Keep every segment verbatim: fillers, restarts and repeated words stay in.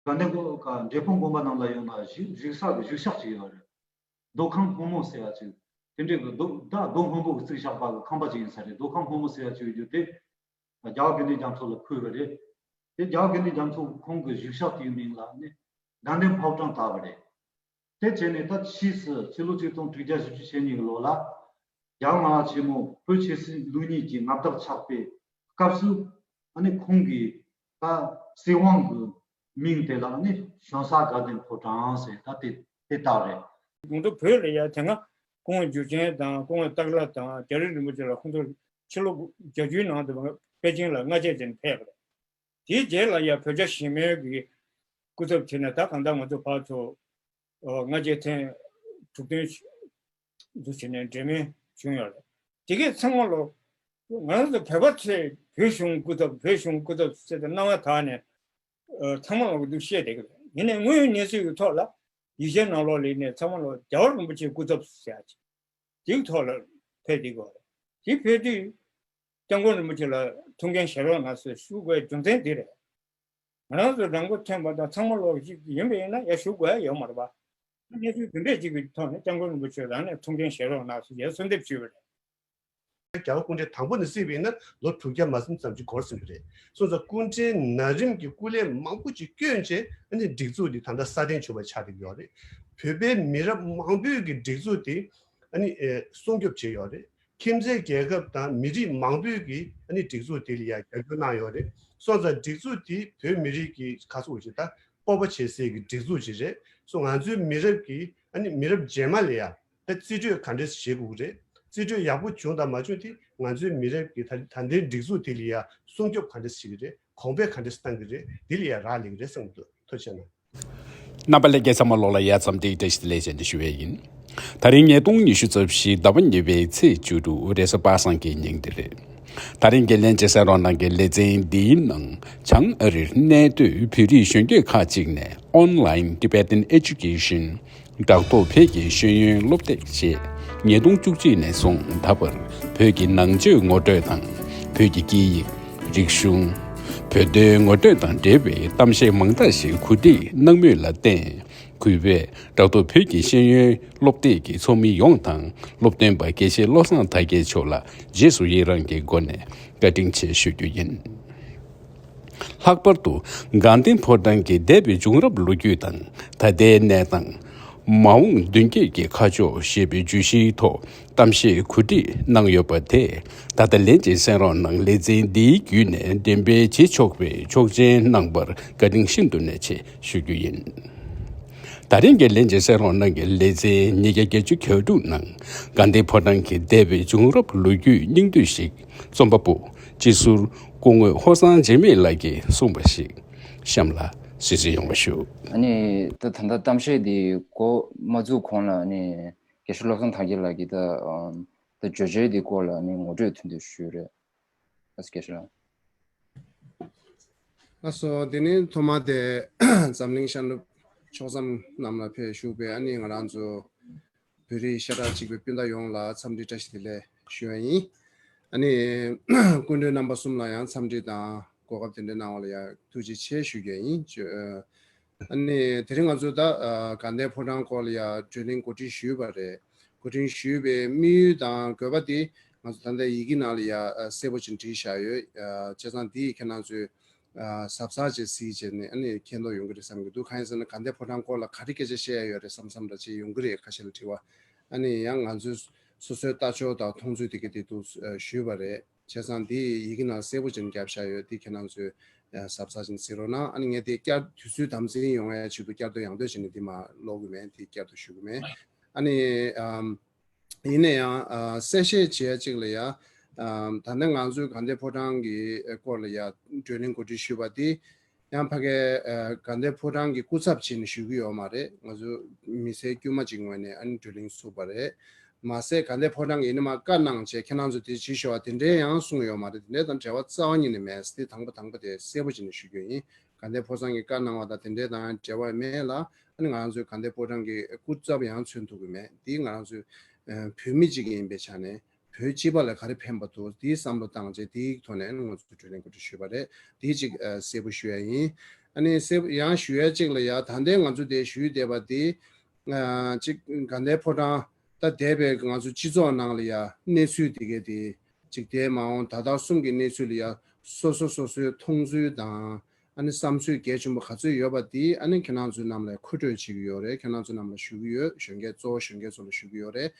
དགའ་ལྡན་དགོན་ག་འབྲས་སྤུངས་དགོན་པ་ནང་ལ་ཡོང་ན་བཞུགས་བཞུགས་ས་གི་བཞུགས་ཤག་ཅིག་ཡོད་རེད། རྡོ་ཁང་སྔོན་མོ་ཟེར་ཡ་ཅིག་དེ་འདྲའི་གི་རྡོ་ད་རྡོ་སྔོན་པོ་གི་བརྩིགས་བཞག་པ་གི་ཁང་པ་ཅིག་ཡིན་ས་རེད། རྡོ་ཁང་སྔོན་མོ་ཟེར་ཡ་ཅིག་ཡོད་རྒྱུ་དེ། རྒྱལ་བ་དགེ་འདུན་རྒྱ་མཚོ་ལ་ཕུལ་བ་རེད། དེ་རྒྱལ་བ་དགེ་འདུན་རྒྱ་མཚོ་ཁོང་གི་བཞུགས་ཤག་དེའི་མིང་ལ་ནི་དགའ་ལྡན་ཕོ་བྲང་བཏགས་པ་རེད། དེ་བྱས་ནས་ད་ཕྱིས་སུ་ཕྱི་ལོ་ཆིག་སྟོང་དྲུག་བརྒྱ་བཞི་བཅུ་ཞེ་གཉིས་ཀྱི་ལོ་ལ་རྒྱལ་བ་ལྔ་པ་ཆེན་མོ་བོད་ཆོས་སྲིད་ལུགས་གཉིས་ཀྱི་མངའ་བདག་ཆགས་པའི་སྐབས་སུ་ཨ་ནི་ཁོང་གིས་ད་སྲིད་དབང་གི་མིང་དེ་ལ་ཨ་ནི་གཞོན་ས་དགའ་ལྡན་ཕོ་བྲང་ཟེར་ད་དེ་དེ་བཏགས་རེད། དགོང་དྲོ་བོད་ལ་ཡ་དེ་སྔ་སྐུ་ངོ་འཇུ་ཆེན་དང་སྐུ་ངོ་སྟག་ལྷ་དང་རྒྱ་རི་རིན་པོ་ཆེ་ལ་ཁོང་ཚོ་ཕྱི་ལོ་བརྒྱད་ཅུའི་ནང་དུ་པེ་ཅིང་ལ་སྔ་རྗེས་ཅན་ཕེབས་པ་རེད། དེའི་རྗེས་ལ་ཡ་བོད་རྒྱ་ཞི་མོལ་གྱི་སྐུ་ཚབ་བྱས་ནས་ད་གང་ལྟར་ང་ཚོ་ཕར་ཚུར་སྔ་རྗེས་ཐེངས་དྲུག་བདུན་འདུ་བྱས་ནས་འབྲེལ་མོལ་བྱུང་ཡོད་རེད། དེ་གས་ཚང་མ་ལོ་ང་རང་ཚོ་བོད་པ་ཚོས་བོད་གཞུང་སྐུ་ཚབ་བོད་གཞུང་སྐུ་ཚབ་ཟེར་ཏེ་སྣང་བ་དག་ནས་ཚང་མ་ལོག་གི་འདུག་བཤད་བསྡད་ཀྱི་རེད། ཡིན་ནའི་དངོས་ཡོད་གནས་ཚུལ་གྱི་ཐོག་ལ་ཡིག་ཆའི་ནང་ལོགས་ལ་ཡིན་ནའི་ཚང་མ་ལོག་རྒྱལ་བ་རིན་པོ་ཆེའི་སྐུ་ཚབ་ཟེར་ཡ་ཅིག་དེའི་ཐོག་ལ་ཕེབས་བསྡད་ཀྱི་ཡོད་རེད། དེ་ཕེབས་དུས་སྐྱབས་མགོན་རིན་པོ་ཆེ་ལ་ཐུགས་འགན་བཞེས་རོགས་གནང་ཟེར་ཞུ་དགོས་རྒྱུ་མཚན་འདི་རེད། ང་རང་ཚོ་རང་མགོ་ཐོན་པ་དང་ཚང་མ་ལོག་ཅིག་ཡིན་པ་ཡིན་ན་ཡར་ཞུ་དགོས་ཡ་ཡོད་མ་རེད་པ། གནས་ཚུལ་འདི་འདྲས་ཅིག་གི་ཐོག་ནས་སྐྱབས་མགོན་རིན་པོ་ཆེ་རང་ནས་ཐུགས་འགན་བཞེས་རོགས་གནང་ཟེར་ཡར་གསོལ་འདེབས་ཞུས་པ་རེད། རྒྱལ་བ་སྐུ་ཕྲེང་དང་པོ་ནས་བརྩིས་པ་ཡིན་ན་ལོ་དྲུག་བརྒྱ་མ་ཟིན་ཙམ་ཅིག་འགོར་ཟིན་པ་རེད། སོང་ཙང་སྐུ་ཕྲེང་ན་རིམ་གྱི་སྐུ་ལས་མང་པོ་ཅིག་བསྐྱོན་བྱས་ཨ་ནི་སྒྲིག་འཛུགས་འདི་ད་ལྟ་སྲ་བརྟན་བྱུང་བ་ཆགས་བསྡད་ཡོད་རེད། བོད་པའི་མི་རབས་མང་པོས་ཀྱི་སྒྲིག་འཛུགས་དེ་ཨ་ནི་ཨེ་སྲུང་སྐྱོབ་བྱས་ཡོད་རེད། ཁྱིམ་མཚེས་རྒྱལ་ཁབ་དང་མི་རིགས་མང་པོས་ཀྱིས་ཨ་ནི་སྒྲིག་འཛུགས་དེ་ལ་ཡ་རྒྱབ་སྐྱོར་གནང་ཡོད་རེད། སོང་ཙང་སྒྲིག་འཛུགས་དེ་བོད་མི་རིགས་ཀྱི་ཁ་སོགས་ཀྱི་ད་སྤོབས་པ་བྱེད་སའི་གི་སྒྲིག་འཛུགས་ཅིག་རེད། སོ་ང་ཚོའི་མི་རབས་ཀྱིས་ཨ་ནི་མི་རབས་རྗེས་མ་ལ་ཡ་ད་རྩིས་སྤྲོད་ག་འདྲས་བྱེད་དགོས་ཀྱི་རེད། རྩིས་སྤྲོད་ཡག་པོ་བྱུང་དང་མ་བྱུང་དེ་ང་ཚོའི་མི་རབས་ཀྱིས་ད་ད་ལྟའི་སྒྲིག་འཛུགས་དེ་ལ་ཡ་སྲུང་སྐྱོབ་ག་འདྲས་བྱེད་ཀྱི་རེད། གོང་འཕེལ་ག་འདྲས་བཏང་གི་རེད། དེ་ལ་ཡ་རག་ལས་ཀྱི་རེད་བསམ་གྱི་འདུག་ཐུགས་རྗེ་གནང་། རྣམ་པ་ལྷན་རྒྱས་ཚང་མ་ལོག་ལ་ཡ་འཚམས་འདྲི་བཀྲ་ཤིས་བདེ་ལེགས་ཞེས་འདི་ཞུ་བས་ཡིན། ད་རིང་ཉིས་སྟོང་ཉི་ཤུ་རྩ་བཞི་ཟླ་བ་གཉིས་པའི་ཚེས་བཅུ་དྲུག་རེས་གཟའ་པ་སངས་ཀྱི་ཉིན་དེ་རེད། ད་རིང་འགན་ལེན་བྱེད་སའི་རོགས་གནང་གི་ལེ་ཚན་འདིའི་ནང་བྱང་ཨ་རིར་གནས་སྡོད་བོད་རིགས་གཞོན་སྐྱེས་ཁག་ཅིག་ནས་Online Tibetan Education སྦྲག་ཐོག་བོད་ཀྱི་ཤེས་ཡོན་སློབ་དེབ་ཞེས་ཉིས་སྟོང་བཅུ་གཅིག་ནས་བཟུང་ད་བར་བོད་ཀྱི་ནང་ཆོས་ངོ་སྤྲོད་དང་བོད་ཀྱི་སྐད་ཡིག་རིག་གཞུང་། བོད་དོན་ངོ་སྤྲོད་དང་འབྲེལ་བའི་གཏམ་བཤད་མང་དག་ཞིག་གོ་སྒྲིག་གནང་མུས་ལ་བརྟེན། གུས་པས་སྦྲག་ཐོག་བོད་ཀྱི་ཤེས་ཡོན་སློབ་དེབ་ཀྱི་ཚོགས་མི་ཡོངས་དང་སློབ་སྟོན་པ་དགེ་བཤེས་བློ་བཟང་དར་རྒྱས་མཆོག་ལ་རྗེས་སུ་ཡི་རང་གི་སྒོ་ནས་བཀའ་དྲིན་ཆེ་ཞུ་རྒྱུ་ཡིན། ལྷག་པར་དུ་དགའ་ལྡན་ཕོ་བྲང་གི་འདས་པའི་བྱུང་རབས་ལོ་རྒྱུས་དང་ད་ལྟའི་གནས་སྟངས། མ་འོངས་མདུན་སྐྱོད་ཀྱི་ཁ་ཕྱོགས་ཞེས་པའི་བརྗོད་གཞིའི་ཐོག་གཏམ་བཤད་གོ་སྒྲིག་གནང་ཡོད་པ་དེ་ད་ལྟ་ལན་ཅིག་གསན་རོགས་གནང་ལེ་ཚན་འདིའི་བརྒྱུད་ནས་འགྲེམས་སྤེལ་བྱེད་ཆོག་པའི་ཆོག་མཆན་གནང་བར་བཀའ་དྲིན་ཤིན་ཏུ་ནས་ཆེ་ཞུ་རྒྱུ་ཡིན། ད་རིང་གི་ལན་ཅིག་གསན་རོགས་གནང་གི་ལེ་ཚན་ཉིས་བརྒྱ་བརྒྱད་ཅུ་གྱ་དྲུག་ནང་དགའ་ལྡན་ཕོ་བྲང་གི་འདས་པའི་བྱུང་རབས་ལོ་རྒྱུས་སྙིང་བསྡུས་ཤིག་རྩོམ་པ་པོ་སྤྱི་ཟུར་སྐུ་ངོ་ཧོར་གཙང་འཇིགས་མེད་ལགས་ཀྱིས་གསུངས་པ་ཞིག་གཤམ་ལ་གཟིགས་གཟིགས་ཡོང་བ་ཞུ། ཨ་ནི་ད་ད་ལྟ་གཏམ་བཤད་འདི་འགོ་མ་འཛུགས་གོང་ལ་ཨ་ནི་དགེ་བཤེས་བློ་བཟང་དར་རྒྱས་ལགས་ཀྱིས་ད་ཨམ་ད་བརྗོད་བྱའི་འདི་སྐོར་ལ་ཨ་ནི་ངོ་སྤྲོད་ཐུང་ཐུང་ཞུས་རེད། ཨ་དགེ་བཤེས་ལགས། ལགས་སོ། དེ་ནས་ཐོག་མ་དེ་འཛམ་གླིང་ཤར་ནུབ་ཕྱོགས་མཚམས་རྣམས་ལ་ཕེབས་བཞུགས་པའི་ཨ་ནི་ང་རང་ཚོ་བོད་རིགས་ཤ་ཁྲག་གཅིག་པའི་སྤུན་ཟླ་ཡོངས་ལ་འཚམས་འདྲི་བཀྲ་ཤིས་བདེ་ལེགས་ཞུ་བ་ཡིན། ཨ་ནི་སྐུ་མགྲོན་རྣམ་པ་གསུམ་ལ་ཡང་འཚམས་འདྲི་དང་གོ་སྐབས་དེ་འདྲ་གནང་བ་ལ་ཡང་ཐུགས་རྗེ་ཆེ་ཞུ་རྒྱུ་ཡིན། ཨ་ནི་དེ་རིང་ང་ཚོ་ད་དགའ་ལྡན་ཕོ་བྲང་སྐོར་ལ་ཡང་བགྲོ་གླེང་གོ་སྒྲིག་ཞུས་པ་རེད། གོ་སྒྲིག་ཞུས་པའི་དམིགས་ཡུལ་དང་དགོས་པ་དེ་ང་ཚོ་ད་ལྟ་ཡི་གེ་ནང་ལ་ཡང་གསལ་པོ་ཅིག་བྲིས་བཞག་ཡོད། བྱས་ཙང་དེ་ཡི་ཁྱེད་རང་ཚོས་གཟབ་གཟབ་བྱས་གཟིགས་བྱས་ནས་ཨ་ནི་མཁྱེན་རྟོགས་ཡོང་གི་རེད་བསམ་གྱི་འདུག་གང་ཡིན་ཟེར་ན་དགའ་ལྡན་ཕོ་བྲང་སྐོར་ལ་ག་རེ་སྐད་ཆ་བཤད་ཡ་ཡོད་རེད་བསམ་བསམ་འདྲ་ཅིག་ཡོང་གི་རེད། ཁ་ཤས་ལ་དྲི་བ། ཨ་ནི་ཡང་ང་ཚོས་སོ་སོའི་ལྟ་ཕྱོགས་དང་མཐོང་ཚུལ་དེ་ག་དེ་འདུག་ཞུས་པ་རེད། བྱས་ཙང་དེ་ཡི་གེ་ནང་གསལ་པོ་ཅིག་བརྒྱབ་བཞག་ཡོད། དེ་ཁྱེད་རང་ཚོས་གཟབ་གཟབ་ཅིག་གཟིགས་རོགས་གནང་། ཨ་ནི་ངས་དེ་བསྐྱར་དུས་ཚོད་དམ་འཛིན་ཡོང་ཡ་ཆེད་དུ་བསྐྱར་ཟློས་ཡང་ཟློས་བྱས་ནས་དེ་མར་ཀློག་གི་མེད། དེ་བསྐྱར་ཟློས་ཞུ་གི་མེད། ཨ་ནི། ཨམ། ཡིན་ན་ཡང་། ཨ། གསལ་བཤད་བྱེད་ཡ་གཅིག་ལ་ཡ། ཨམ། ད་ལྟ་ང་ཚོའི་དགའ་ལྡན་ཕོ་བྲང་གི་སྐོར་ལ་ཡ་བགྲོ་གླེང་གོ་སྒྲིག་ཞུས་པ་དེ། ཡང་ཕ་གའི། ཨ། དགའ་ལྡན་ཕོ་བྲང་གི་སྐུ་ཚབ་བྱས་ནས་ཞུ་གི་ཡོད་མ་རེད། ང་ཚོ་མི་སེར་དཀྱུས་མ་ཅིག་ངོས་ནས་ཨ་ནི་བགྲོ་གླེང་ཚུགས་པ་རེད། མ་ཟད་དགའ་ལྡན་ཕོ་བྲང་གིས་ཡིན་ན་མ་བཀའ་གནང་བྱས་ཁྱེད་རང་ཚོ་དེ་བྱེད་ཤོག་ཨ་དེ་འདྲའི་ཡང་གསུངས་ཡོད་མ་རེད། དེ་འདྲའི་དང་འབྲེལ་བ་རྩ་བ་ཉིད་ནས་མེད། དེ་དང་པོ་དང་པོ་དེ་གསལ་པོ་བྱས་ནས་ཞུ་རྒྱུ་ཡིན། དགའ་ལྡན་ཕོ་བྲང་གིས་བཀའ་གནང་བ་དང་དེ་འདྲའི་དང་ཡང་འབྲེལ་བ་མེད་ལ། ཨ་ནི་ང་རང་ཚོའི་དགའ་ལྡན་ཕོ་བྲང་གི་སྐུ་ཚབ་ཡང་མཚོན་ཐུབ་ཀྱི་མེད། འདི་ང་རང་ཚོའི་ཨ་བོད་མི་གཅིག་ཡིན་པའི་ཆ་ནས་བོད་སྤྱི་པ་ལ་ག་རེ་ཕན་པ་འདུག་འདིའི་བསམ་བློ་བཏང་རྗེས་འདིའི་ཐོག་ནས་ང་ཚོ་བགྲོ་གླེང་གོ་སྒྲིག་ཞུས་པ་རེད། འདི་གཅིག་ཨ་གསལ་པོ་ཞུ་ཡ་ཡིན། ཨ་ནི་སེ་ཡང་ཞུ་ཡ་གཅིག་ལ་ཡ། ད་ལྟའི་ང་ཚོ་དེ་ཞུས་བསྡད་པ་དེ་ཨ་གཅིག་དགའ་ལྡན་ཕོ་བྲང་ད་འདས་པའི་ང་ཚོ་སྤྱི་ཚོགས་ནང་ལ་ཡ་གནས་ཚུལ་དེ་གས་དེ་གཅིག་དེ་མ་འོངས་ད་ལྟ་གསུམ་གྱི་གནས་ཚུལ་ལ་ཡ་སོ་སོ་སོ་སོའི་མཐོང་ཚུལ་དང་། ཨ་ནི་བསམ་ཚུལ་གལ་ཆེན་པོ་ག་ཚོད་ཡོད་པ་དེ་ཨ་ནི་ཁྱེད་རང་ཚོའི་ནང་ལ་མཁོ་སྤྲོད་བྱེད་ཀྱི་ཡོད་རེད། ཁྱེད་རང་ཚོའི་ནང་ལ་ཞུ་གི་ཡོད། གཞོན་སྐྱེས་གཙོ་བོ་གཞོན་སྐྱེས་ཚོ་ལ་ཞུ་གི་ཡོད་རེད།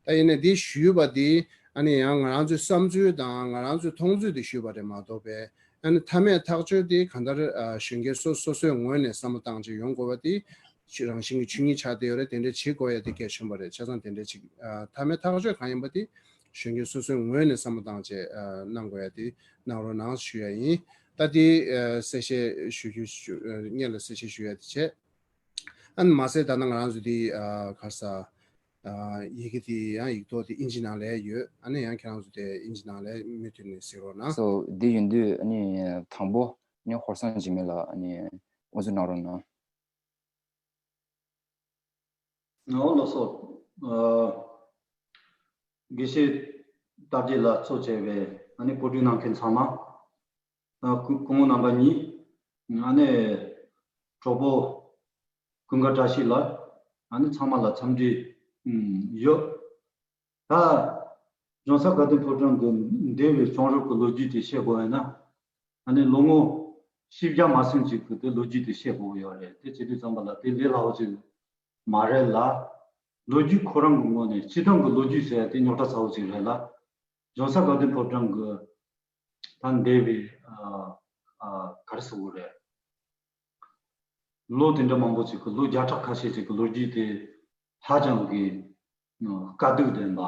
ད་ཡིན་ནའི་འདི་ཞུས་པ་དེ་ཨ་ནི་ཡང་ང་རང་ཚོའི་བསམ་ཚུལ་དང་ང་རང་ཚོའི་མཐོང་ཚུལ་དེ་ཞུས་པ་རེད་མ་གཏོགས་པས། ཨ་ནི་མཐའ་མའི་ཐག་གཅོད་དེ་གང་ལྟར་ཨ་གཞོན་སྐྱེས་སོ་སོ་སོའི་ངོས་ནས་བསམ་བློ་བཏང་བྱས་ཡོང་དགོས་པ་དེ་ཕྱི་རང་བཞིན་གྱི་ཆོས་ཉིད་ཆགས་བསྡད་ཡོད་རེད། དེ་འདྲ་བྱེད་དགོས་ཡ་དེ་གལ་ཆེན་པོ་རེད། བྱས་ཙང་དེ་འདྲ་ཅིག་ཨ་མཐའ་མའི་ཐག་གཅོད་གང་ཡིན་པ་དེ་གཞོན་སྐྱེས་སོ་སོའི་ངོས་ནས་བསམ་བློ་བཏང་བྱས་ཨ་གནང་དགོས་ཡ་དེ་གནང་རོགས་གནང་ཞུ་ཡ་ཡིན། ད་དེ་ཨ་གསལ་བཤད་ཞུ་རྒྱུ་ཞུ་ཨ་སྔོན་ལ་གསལ་བཤད་ཞུ་ཡ་དེ་བྱས། ཨ་ནི་མ་ཟད་ད་ནང་ང་རང་ཚོ་དེ་ཨ་ག་རེ་ཟ་ཨ་ཡི་གེ་དེ་ཡང་ཡིག་ཐོག་དེ་ཨིན་ཇི་ནང་ལ་ཡོད། ཨ་ནི་ཡང་ཁྱེད་རང་ཚོ་དེ་ཨིན་ཇི་ནང་ལ་མུ་མཐུད་ནས་གཟིགས་རོགས་གནང་། སོ་འདི་ཡིན་དུས་ཨ་ནི་དང་པོ་ནི་ཧོར་སངས་འཇིགས་མེད་ལགས་ཨ་ནི་དབུ་འཛུགས་གནང་རོགས་གནང་། ཨོ་ལགས་སོ། ཨ་དགེ་བཤེས་དར་རྒྱས་ལགས་གཙོ་བྱས་པའི་ཨ་ནི་གོ་སྒྲིག་གནང་མཁན་ཚང་མ། ཨ་སྐུ་སྐུ་ངོ་རྣམ་པ་གཉིས། ཨ་ནི་གྲོགས་པོ་ཀུན་དགའ་བཀྲ་ཤིས་ལགས། ཨ་ནི་ཚང་མ་ལ་འཚམས་འདྲི་ཨུམ་ཡོད། ད་ལྗོན་བསང་དགའ་ལྡན་ཕོ་བྲང་གི་འདས་པའི་བྱུང་རབས་ཀྱི་ལོ་རྒྱུས་དེ་བཤད་དགོས་ཡིན་ན། ཨ་ནི་ལོ་ངོ་བཞི་བརྒྱ་མ་ཟིན་ཅིག་གི་དེ་ལོ་རྒྱུས་དེ་བཤད་དགོས་ཀྱི་ཡོད་རེད། དེ་བྱེད་དུས་ཙམ་པ་ལ་དེ་ལས་སླ་བོ་ཅིག་མ་རེད་ལ། ལོ་རྒྱུས་ཁོ་རང་གི་ངོས་ནས་སྤྱི་བཏང་གི་ལོ་རྒྱུས་ཟེར་ཡ་དེ་རྙོག་དྲ་ཚ་བོ་ཅིག་རེད་ལ། ལྗོན་བསང་དགའ་ལྡན་ཕོ་བྲང་གི་ད་འདས་པའི་ཨ་ཨ་ག་རེ་ཟེར་དགོས་རེད། ལོ་དེ་འདྲ་མང་པོ་ཅིག་གི་ལོ་བརྒྱ་ཕྲག་ཁ་ཤས་ཅིག་གི་ལོ་རྒྱུས་དེ་ཧ་ཅང་གི་དཀའ་སྡུག་ལྡན་པ།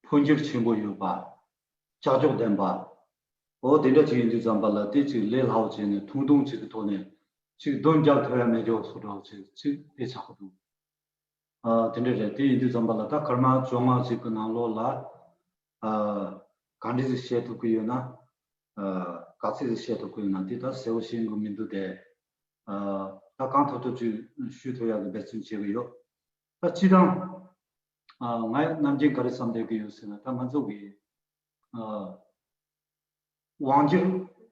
འཕོ་འགྱུར་ཆེན་པོ་ཡོད་པ། ཀྱག་ཀྱོག་ལྡན་པ། འོ་དེ་འདྲ་ཅིག་ཡིན་དུས་ཙམ་པ་ལ་དེ་ཅིག་ལས་སླ་བོ་བྱས་ནས་ཐུང་ཐུང་ཅིག་གི་ཐོག་ནས་ཅིག་འདོན་རྒྱག་ཐུབ་ཡ་མེད་རྒྱུ་བཟོ་འདྲ་བོ་ཅིག་ཅིག་དེ་ཆགས་ཀྱི་འདུག་ཨ་དེ་འདྲ་རེད། དེ་ཡིན་དུས་ཙམ་པ་ལ་ད་སྐར་མ་བཅོ་ལྔ་ཅིག་གི་ནང་ལོགས་ལ་ཨ་ག་འདྲ་ཞིག་བཤད་ཐུབ་ཀྱི་ཡོད་ན། ཨ་ག་ཚད་ཞིག་བཤད་ཐུབ་ཀྱི་ཡོད་ན་དེ་ད་གསལ་བོ་ཤེས་ཀྱི་མི་འདུག་སྟེ། ཨ་ད་གང་ཐུབ་ཐུབ་ཅིག་ཞུ་ཐུབ་ཡག་གི་འབད་བརྩོན་བྱེད་ཀྱི་ཡོད། ད་སྤྱིར་བཏང་ཨ་ང་ནམ་རྒྱུན་ག་རེ་བསམ་བསྡད་ཀྱི་ཡོད་ཟེར་ན། ད་ང་ཚོ་གི་ཨ་དབང་སྒྱུར་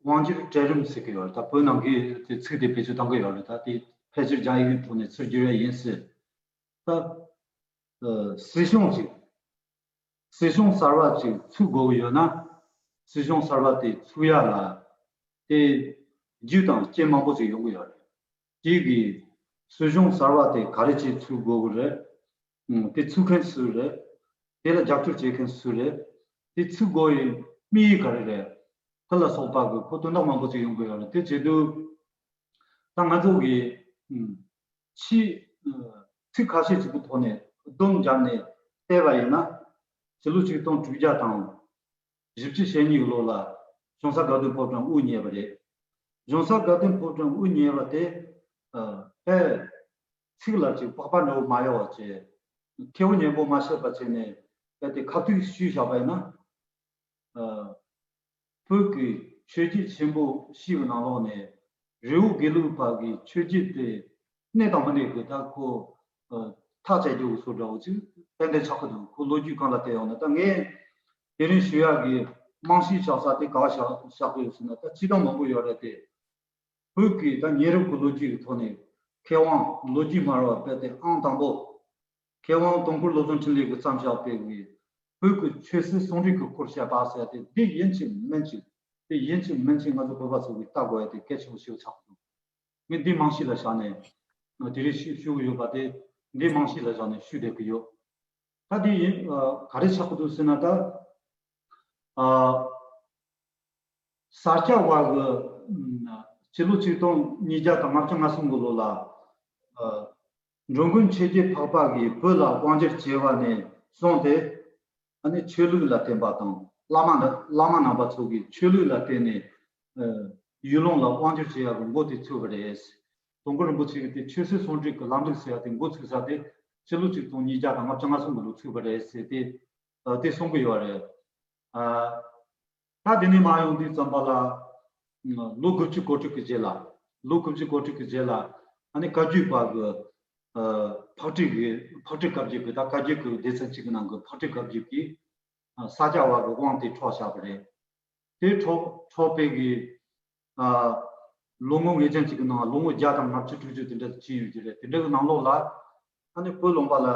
དབང་སྒྱུར་གྲལ་རིམ་ཟེར་གྱི་ཡོད་རེད། ད་བོད་ནང་གི་དེ་ཚིག་དེ་བེད་སྤྱོད་གཏོང་གི་ཡོད་རེད། ད་དེ་ཕལ་ཆེར་རྒྱ་ཡིག་གི་ཐོག་ནས་ཚུར་བསྒྱུར་ཡ་ཡིན་ཟེར། ད་ཨ་སྲིད་གཞུང་ཅིག་སྲིད་གཞུང་གསར་བ་ཅིག་ཚུགས་དགོས་ཀྱི་ཡོད་ན། སྲིད་གཞུང་གསར་བ་དེ་ཚུགས་ཡ་ལ་དེ་རྒྱུ་དང་རྐྱེན་མང་པོ་ཅིག་ཡོང་གི་ཡོད་རེད། དེ་གི་སྲིད་གཞུང་གསར་བ་དེ་ག་རེ་ཅིག་ཚུགས་དགོས་ཀྱི་རེད། ཨང་དེ་ཚུགས་མཁན་སུ་རེད། དེ་ལ་རྒྱབ་སྐྱོར་བྱེད་མཁན་སུ་རེད། དེ་ཚུགས་དགོས་ཡི་དམིགས་ཡུལ་ག་རེ་རེད། དེ་ལ་སོགས་པ་གི་ཁོ་དོན་དག་མང་པོ་ཅིག་ཡོང་གི་ཡོད་རེད། དེ་བྱེད་དུས་ད་ང་ཚོ་གི་ཨང་ཕྱི་ཨ་ཚིག་ཁ་ཤས་ཅིག་གི་ཐོག་ནས་སྡོམ་བརྒྱབ་ནས་བལྟས་པ་ཡིན་ན། ཕྱི་ལོ་ཆིག་སྟོང་དྲུག་བརྒྱ་དང་བཞི་བཅུ་ཞེ་གཉིས་ཀྱི་ལོ་ལ་ལྗོན་བསང་དགའ་ལྡན་ཕོ་བྲང་དབུ་བརྙེས་པ་རེད། ལྗོན་བསང་དགའ་ལྡན་ཕོ་བྲང་དབུ་བརྙེས་པ་དེ་ཨ་དཔེ་ཚིག་ལ་ཅིག་པགས་པ་འདྲ་བོ་མ་ཡོང་བ་བྱས། ཁེ་བོ་ཉན་པོ་མ་བཤད་པ་བྱས་ནས་དཔེ་དེ་ཁ་ཐུག་ཞུས་བཞག་པ་ཡིན་ན། ཨ་བོད་ཀྱི་ཆོས་བརྒྱུད་ཆེན་པོ་བཞི་གི་ནང་ལོགས་ནས་རི་བོ་དགེ་ལུགས་པ་གི་ཆོས་བརྒྱུད་དེ་གནས་དང་མི་གནས་ཀྱི་ད་ཁོ་ཨ་ཐག་བཅད་རྒྱུ་གི་བཟོ་འདྲ་བོ་ཅིག་ཏན་ཏན་ཆགས་ཀྱི་འདུག་ཁོ་ལོ་རྒྱུས་སྒང་ལ་བལྟས་ཡོང་ན། ད་ངས་དེ་རིང་ཞུ་ཡག་གི་རྨང་གཞི་བཞག་ས་དེ་ག་བ་བཞག་བཞག་གི་ཡོད་ཟེར་ན། ད་སྤྱི་བཏང་མང་པོ་ཡོད་རེད་དེ། བོད་ཀྱི་ད་ཉེ་རབས་ཀྱི་ལོ་རྒྱུས་ཀྱི་ཐོག་ནས་མཁས་དབང་ལོ་རྒྱུས་སྨྲ་བ་དཔེ་དེ་ཨང་དང་པོ། མཁས་དབང་དུང་དཀར་བློ་བཟང་འཕྲིན་ལས་ཀྱིས་བརྩམས་བཞག་པའི་བོད་ཀྱི་ཆོས་སྲིད་ཟུང་འབྲེལ་གྱི་སྐོར་བཤད་པ་ཟེར་ཏེ། འདི་ཡིན་གཅིག་མིན་གཅིག་འདི་ཡིན་གཅིག་མིན་གཅིག་ང་ཚོ་བོད་པ་ཚོ་གིས་ལྟ་དགོས་ཡ་དེ་གལ་ཆེན་པོ་ཞིག་ཆགས་འདུག་ངས་འདི་རྨང་གཞི་ལ་བཞག་ནས་དེ་རིང་ཞུ་ཞུ་གི་ཡོད་པ་དེ་འདི་རྨང་གཞི་ལ་བཞག་ནས་ཞུ་བསྡད་ཀྱི་ཡོད། ད་འདི་ཡིན་ག་རེ་ཆགས་ཀྱི་འདུག་ཟེར་ན། ད་ཨ་ས་སྐྱ་བ་གི་ཨ་སྤྱི་ལོ་ཆིག་སྟོང་ཉིས་བརྒྱ་དང་ལྔ་བཅུ་ང་གསུམ་གི་ལོ་ལ་ཨ་འགྲོ་མགོན་ཆོས་རྒྱལ་འཕགས་པ་གིས་བོད་ལ་དབང་བསྒྱུར་བྱས་པ་ནས་བཟུང་སྟེ། ཨ་ནི་ཆོས་ལུགས་ལ་བརྟེན་པ་དང་བླ་མ་ལ་བླ་མ་རྣམ་པ་ཚོ་གིས་ཆོས་ལུགས་ལ་བརྟེན་ནས་ཨ་ཡུལ་ལུང་ལ་དབང་བསྒྱུར་བྱེད་ཡག་གི་འགོ་དེ་ཚུགས་པ་རེད། དུང་དཀར་རིན་པོ་ཆེ་གིས་དེ་ཆོས་སྲིད་ཟུང་འབྲེལ་གྱི་ལམ་ལུགས་ཟེར་ཡག་དེ་འགོ་ཚུགས་ས་དེ་ཕྱི་ལོ་ཆིག་སྟོང་ཉིས་བརྒྱ་དང་ལྔ་བཅུ་ང་གསུམ་གི་ལོ་ཚུགས་པ་རེད་ཟེར་ཏེ་ཨ་དེ་གསུང་གི་ཡོད་རེད། ཨ་ད་དེ་ནས་མར་ཡོང་དུས་ཙམ་པ་ལ་ལོ་དགུ་བཅུ་གོ་དྲུག་གི་རྗེས་ལ། ལོ་དགུ་བཅུ་གོ་དྲུག་གི་རྗེས་ལ་ཨ་ནི་བཀའ་བརྒྱུད་པ་གི་ཨ་ཕག་གྲུ་གི་ཕག་གྲུ་བཀའ་བརྒྱུད་ཀྱི་ད་བཀའ་བརྒྱུད་ཀྱི་སྡེ་ཚན་གཅིག་གི་ནང་གི་ཕག་གྲུ་བཀའ་བརྒྱུད་ཀྱིས་ཨ་ས་སྐྱ་བ་གི་དབང་དེ་འཕྲོག་བཞག་པ་རེད། དེ་འཕྲོག་འཕྲོག་པའི་གི་ཨ་ ལོ་ངོ་ངེས་ཅན་གཅིག་གི་ནང་ལོ་ངོ་བརྒྱ་དང་ལྔ་བཅུ་དྲུག་ཅུ་དེ་འདྲ་ཕྱིན་ཡོད་ཀྱི་རེད། དེ་འདྲ་གི་ནང་ལོགས་ལ་ཨ་ནི་བོད་ལུང་པ་ལ་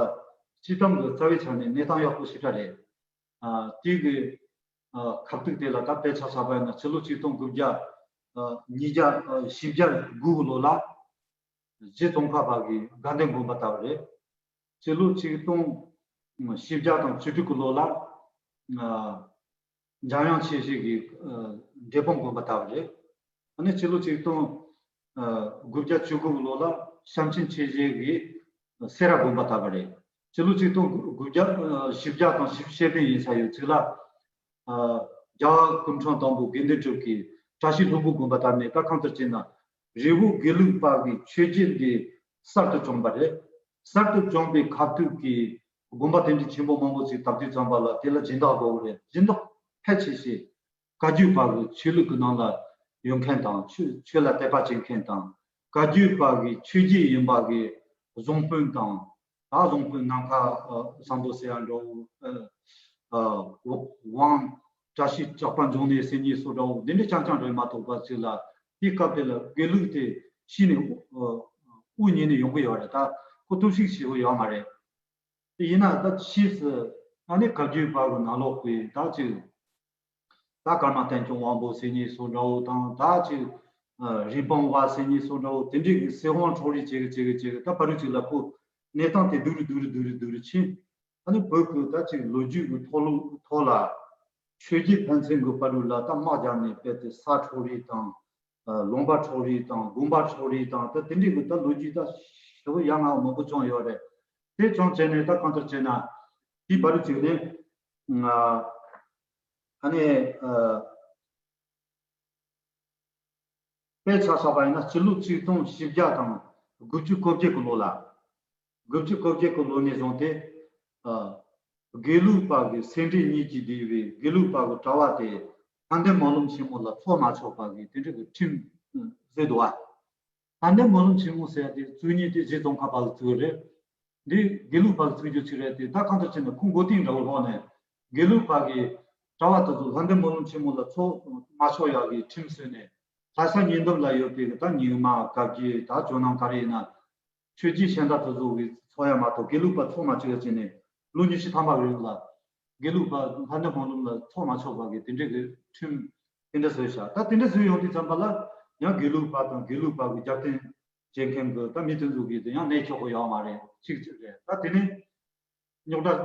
སྤྱི་བཏང་གི་རྩ་བའི་ཆ་ནས་གནས་སྟངས་ཡག་པོ་ཞེ་དྲག་རེད། ཨ་དེ་གི་ཨ་ཁ་ཐུག་དེ་ལ་ད་དཔེ་ཆ་བཞག་པ་ཡིན་ན་ཕྱི་ལོ་ཆིག་སྟོང་དགུ་བརྒྱ་ཨ་ཉིས་བརྒྱ་ཨ་བཞི་བརྒྱ་དགུ་གི་ལོ་ལ་རྗེ་ཙོང་ཁ་པ་གི་དགའ་ལྡན་དགོན་པ་བཏབ་པ་རེད། ཕྱི་ལོ་ཆིག་སྟོང་བཞི་བརྒྱ་དང་བཅུ་དྲུག་གི་ལོ་ལ་ཨ་འཇམ་དབྱངས་ཆོས་རྗེ་གི་ཨ་འབྲས་སྤུངས་དགོན་པ་བཏབ་པ་རེད། ཨ་ནི་ཕྱི་ལོ་ཆིག་སྟོང་ཨ་དགུ་བརྒྱ་བཅུ་དགུ་གི་ལོ་ལ་བྱམས་ཆེན་ཆོས་རྗེ་གི་སེ་ར་དགོན་པ་བཏབ་པ་རེད། ཕྱི་ལོ་ཆིག་སྟོང་དགུ་བརྒྱ་ཨ་བཞི་བརྒྱ་དང་བཞི་བཅུ་ཞེ་བདུན་ཡིན་ས་ཡོད་ཚིག་ལ། ཨ་རྒྱལ་བ་སྐུ་ཕྲེང་དང་པོ་དགེ་འདུན་གྲུབ་ཀྱིས་བཀྲ་ཤིས་ལྷུན་པོ་དགོན་པ་བཏབ་ནས། ད་གང་ལྟར་བྱས་ན་རི་བོ་དགེ་ལུགས་པ་གི་ཆོས་བརྒྱུད་འདི་གསར་དུ་བྱུང་བ་རེད། གསར་དུ་བྱུང་བའི་ཁ་ཐུག་གི་དགོན་པ་དེ་འདྲའི་ཆེན་པོ་མང་པོ་ཞིག་བཏབ་དུས་ཙམ་པ་ལ་དེ་ལ་སྦྱིན་བདག་དགོས་པ་རེད། སྦྱིན་བདག་ཕལ་ཆེ་ཤོས་བཀའ་བརྒྱུད་པ་གི་ཆོས་ལུགས་ཀྱི་ནང་ལ་ཡོད་མཁན་དང་། ཆོས་ཆོས་ལ་དད་པ་བྱེད་མཁན་དང་། བཀའ་བརྒྱུད་པ་གི་ཆོས་བརྒྱུད་ཡིན་པ་གི་བཟང་པོ་དང་། ད་བཟང་པོའི་ནམ་མཁའ་ཨ་བཟང་པོ་ཟེར་ཡ་འདྲ་བོ། ཨ་ཨ་དབང་བཀྲ་ཤིས་གྲགས་པ་འབྱུང་གནས་ཟེར་མཁན་སོགས་འདྲ་བོ་འདི་འདྲ་རྐྱང་རྐྱང་རེད་མ་གཏོགས་པ་ཅིག་ལ། དེའི་སྐབས་དེ་ལ་དགེ་ལུགས་དེ་ཕྱི་ནས་ཨ་དབུ་བརྙེས་ནས་ཡོང་གི་ཡོད་རེད། ད་ཁོ་ཐུགས་ཤིག་ཞེ་པོ་ཡོད་མ་རེད། དེ་ཡིན་ན་ད་ཕྱིས་སུ་ཨ་ནི་བཀའ་བརྒྱུད་པ་གི་ནང་ལོགས་པའི་ད་ཅིག་ད་ཀརྨ་བསྟན་སྐྱོང་དབང་པོ་ཟེར་མཁན་སོགས་འདྲ་བོ་དང་། ད་ཅིག་ཨ་རིན་སྤུངས་པ་ཟེར་མཁན་སོགས་འདྲ་བོ་དེ་འདྲའི་གི་སྲིད་དབང་འཕྲོག་རེས་བྱེད་གི་བྱེད་གི་བྱེད་གི། ད་བར་དུ་ཅིག་ལ་ཁོ་གནས་སྟངས་དེ་སྡུག་རུ་སྡུག་རུ་སྡུག་རུ་སྡུག་རུ་ཕྱིན། ཨ་ནི་བོད་ཀྱི་ད་ཅིག་ལོ་རྒྱུས་ཀྱི་ཐོག་ལུ་ཐོག་ལ་ཆོས་བརྒྱུད་ཕན་ཚུན་གྱི་བར་དུ་ལ་ད་དམག་རྒྱབ་ནས་དཔེ་དེ་ས་འཕྲོག་རེས་དང་། ཨ་ལུང་པ་འཕྲོག་རེས་དང་། དགོན་པ་འཕྲོག་རེས་དང་། ད་དེ་འདྲའི་གི་ད་ལོ་རྒྱུས་ད་ཞེ་པོ་ཡ་ང་མང་པོ་བྱུང་ཡོད་རེད། དེ་བྱུང་བྱས་ནས་ད་གང་ལྟར་བྱས་ན་དེའི་བར་དུ་ཅིག་ནས་ཨ་ཨ་ནི་ཨ་དཔེ་ཆ་བཞག་པ་ཡིན་ན་སྤྱི་ལོ་ཆིག་སྟོང་བཞི་བརྒྱ་དང་དགུ་བཅུ་གོ་བརྒྱད་ཀྱི་ལོ་ལ། དགུ་བཅུ་གོ་བརྒྱད་ཀྱི་ལོ་ནས་བཟུང་སྟེ། ཨ་དགེ་ལུགས་པ་གི་སེ་འབྲས་གཉིས་ཀྱིས་བསྡུས་པའི་དགེ་ལུགས་པ་གི་གྲྭ་བ་དེ་དཔལ་ལྡན་སྨོན་ལམ་ཆེན་མོ་ལ་ཚོགས་མ་ཆོག་པ་གི་དེ་འདྲ་གི་ཁྲིམས་བཟོས་འདུག་བ། དཔལ་ལྡན་སྨོན་ལམ་ཆེན་མོ་ཟེར་ཡ་དེ་བཙུགས་མཁན་དེ་རྗེ་ཙོང་ཁ་པ་གི་བཙུགས་རེད། འདི་དགེ་ལུགས་པ་གི་བཙུགས་རྒྱུ་ཅིག་རེད་དེ། ད་གང་ལྟར་བྱས་ན་ཁོང་མགོ་རྟིང་འདྲ་བོ་ལྷོག་ནས་དགེ་ལུགས་པ་གི་གྲྭ་བ་དེ་ཚོ་དཔལ་ལྡན་སྨོན་ལམ་ཆེན་མོ་ལ་ཚོགས་མ་ཆོག་ཡ་གི་ཁྲིམས་བཟོས་ནས། ལྷ་ས་ཉེ་འདབས་ལ་ཡོད་པའི་ད་རྙིང་མ་བཀའ་བརྒྱུད་ད་ཇོ་ནང་ག་རེ་ཡིན་ན། ཆོས་བརྒྱུད་གཞན་དག་དེ་ཚོ་གི་ཚོགས་ཡ་མ་གཏོགས་དགེ་ལུགས་པ་ཚོགས་མ་བཅུག་ཡ་བྱས་ནས་ལོ་ཉི་ཤུ་ཐམ་པ་གི་རིང་ལ་དགེ་ལུགས་པ་ལྷ་ལྡན་སྨོན་ལམ་ལ་ཚོགས་མ་ཆོག་པ་གི་དེ་འདྲའི་གི་ཁྲིམས་དེ་འདྲ་བཟོས་ཤག་ད་དེ་འདྲ་བཟོས་ཡོང་དུས་ཙམ་པ་ལ་ཡང་དགེ་ལུགས་པ་དང་དགེ་ལུགས་པ་གི་རྒྱབ་རྟེན་བྱེད་མཁན་གི་ད་མི་དེ་ཚོ་གི་དེ་ཡང་གནས་ཆོག་གི་ཡོད་མ་རེད། གཅིག་གཅིག་རེད། ད་དེ་ནས་རྙོག་དྲ་